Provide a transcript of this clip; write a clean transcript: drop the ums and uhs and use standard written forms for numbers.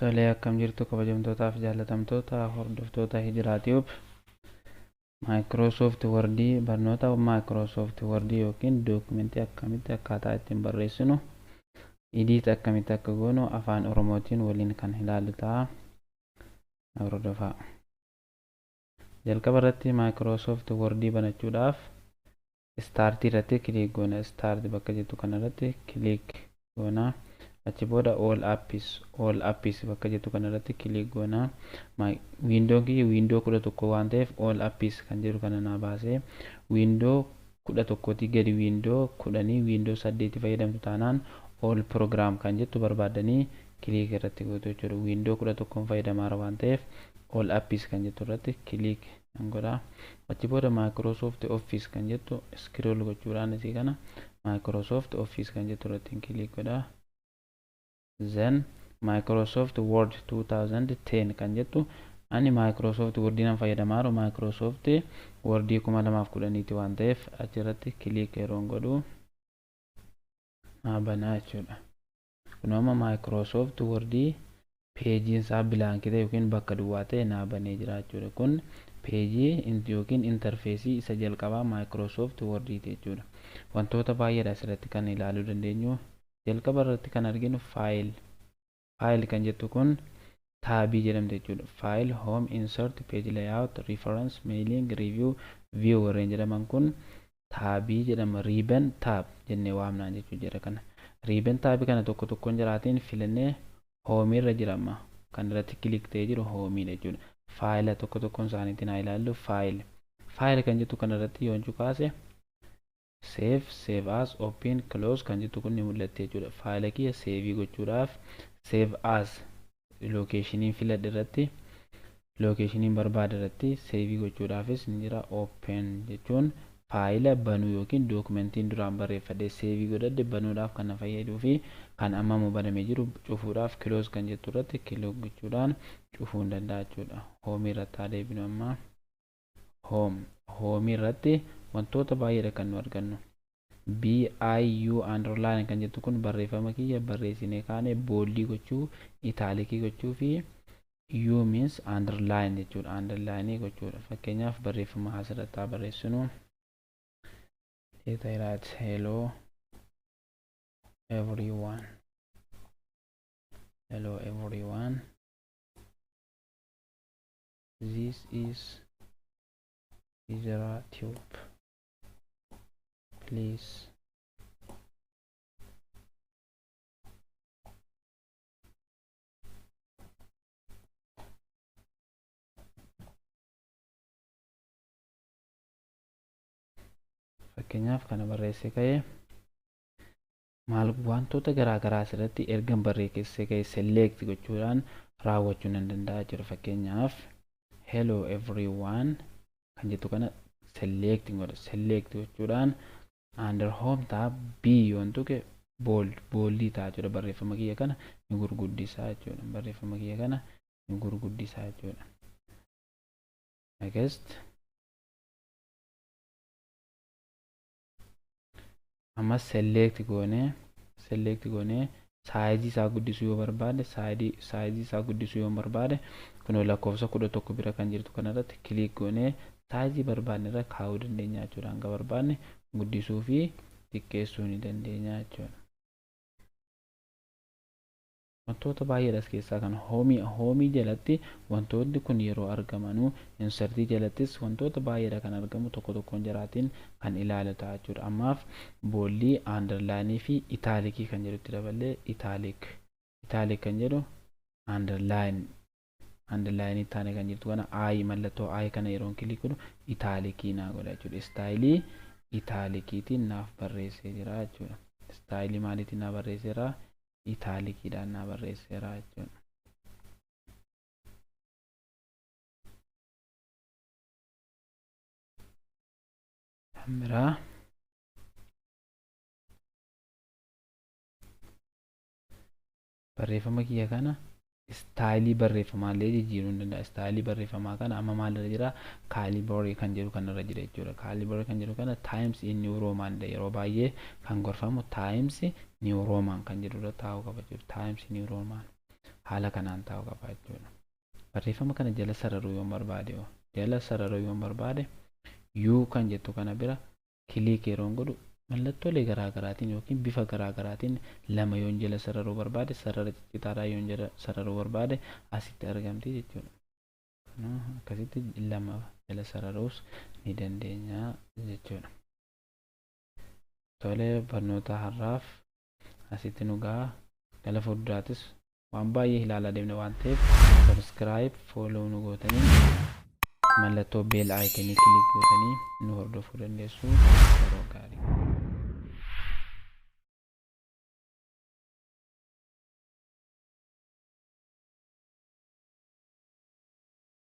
Tolee, akkam jirtu kabajamtootaaf jaallatamtoota hordoftoota Hijiraa Tube. Microsoft Word, barnoota Microsoft Word yookiin dookumentii akkamitti akkaataa ittiin barreessinu, edit akkamitti akka goonu afaan Oromootiin waliin kan ilaallu ta'a. Hordofaa. Jalqaba irratti Microsoft Word banachuudhaaf Start irratti click goona. Start bakka jettu kanarratti click goona. Achi booda All Apps, All Apps bakka jettu kanarratti click goona. Windown kiyya window 11 waan ta'eef All Apps kan jedhu kana naa baasee, window 11tii gadi, window 10, window 8 fayyadamtu taanaan All Program kan jettu barbaaddanii click irratti gootu jechuudha. Window 11 fayyadamaara waan ta'eef All Apps kan jettu irratti click nan godha. Achi booda Microsoft Office kan jettu scroll gochuudhaan isii kana Microsoft Office kan jettu irratti click godha. Then Microsoft Word 2010 kan jettu, ani Microsoft Word nan fayyadamaaru Microsoft Word 2010ti waan ta'eef achirratti click yeroon godhu naa banaa jechuudha. Kun amma Microsoft Word peejiin isaa blank ta'e yookiin bakka duwwaa ta'e naa banee jira jechuudha. Kun peejii yookiin interfeesii isa jalqabaa Microsoft Word jechuudha. Wantoota baay'eedha asirratti kan ilaaluu dandeenyu. Jalqaba irratti kan arginu file. File kan jettu kun taabii jedhamte jechuudha. File, Home, Insert, Page Layout, Reference, Mailing, Review, View warreen jedhaman kun taabii jedhama. Ribbon tab jennee waamnaan jechuudha jira kana. Ribbon taabii kana tokko tokkoon jiraatiin filannee home irra jira amma. Kan irratti click ta'ee jiru home dha jechuudha. Faayila tokko tokkoon isaaniitiin haa ilaallu. File. File kan jettu kanarratti yoon cuqaase Save, Save As, Open, Close kan jettu kun ni mul'atti jechuudha. Faayila kiyya save gochuudhaaf Save As lokeeshiniin filadhe irratti, lokeeshiniin barbaade irratti save gochuudhaafis ni jira. Open jechuun faayila banuu yookiin dookumentiin duraan barreeffadhe save godhadhe banuudhaaf kan na fayyaduu fi kan ammamu banamee jiru cufuudhaaf Close kan jettu irratti click gochuudhaan cufuu hin danda'a jechuudha. Home irratti haa deebinu amma. Home. Home irratti wantoota baay'eedha kan nu argannu. B I U underline kan jettu kun barreeffama kiyya barreessinee kaane booldii gochuu, itaalikii gochuu fi U means underline jechuudha. Underline gochuudha. Fakkeenyaaf barreeffama asirratti haa barreessinu. Let I write hello everyone. Hello everyone. This is Hijra Tube. Please fakkeenyaaf kana barreessee ka'ee maal wantoota garaa garaa asirratti ergan barreessee ka'ee select gochuudhaan raawwachuu nan danda'a jechuudha. Fakkeenyaaf hello everyone kan jettu kana select godha. Select gochuudhaan under home tab B yoon tuqe bold, boldii ta'a jechuudha. Barreeffama kiyya kana ni gurguddisaa jechuudha. Barreeffama kiyya kana ni gurguddisaa jechuudha. Next. Ammas select goonee saayizii isaa guddisuu yoo barbaade, saayizii isaa guddisuu yoo barbaade, kunoo lakkoofsa 11 bira kan jirtu kanarratti click goonee saayizii barbaadne irra kaa'uu dandeenya jechuudha. Hanga barbaadne guddisuu fi xiqqeessuu ni dandeenya jechuudha. Wantoota baay'eedha as keessaa kan hoomii jalatti wantoonni kun yeroo argamanuu, insertii jalattis wantoota baay'eedha kan argamu, tokko tokkoon jaraatiin kan ilaalu ta'a jechuudha. Ammaaf booldii, underlineii fi itaalikii kan jedhutti daballee italic, italic kan jedhu underline, underlineii taane kan jirtu kana I, mallattoo I kana yeroon click godhu itaalikii naa godha jechuudha. Istaayilii itaalikiitiin naaf barreessee jira jechuudha. Istaayilii maaliitiin naa barreesseera? Itaalikiidhaan naa barreesseera jechuudha. Kan biraa barreeffama kiyya kana istaayilii barreeffamaallee jijjiiruu ni danda'a. Istaayilii barreeffamaa kana amma maalirra jira? Calibri kan jedhu kanarra jira jechuudha. Calibri kan jedhu kana Times New Roman yeroo baay'ee kan gorfamu Times New Roman kan jedhu irra taa'uu qaba jechuudha. Times New Roman. Haala kanaan taa'uu qaba jechuudha. Barreeffama kana jala sararuu yoon barbaade, jala sararuu yoon barbaade, U kan jettu kana bira click yeroon godhu mallattoolee garaagaraatiin yookiin bifa garaagaraatiin lama yoon jala sararuu barbaade, sarara ciccitaadhaa yoon jala sararuu barbaade, asitti argamti jechuudha. Akkasitti lama jala sararuus ni dandeenya jechuudha. Tolee, barnoota har'aaf asitti nu ga'a. Gara fuulduraatis waan baay'ee ilaalaa deemna waan ta'eef, subscribe, follow nu gootanii, mallattoo bell iconii click gootanii nu hordofuu dandeessu. Yeroo gaarii.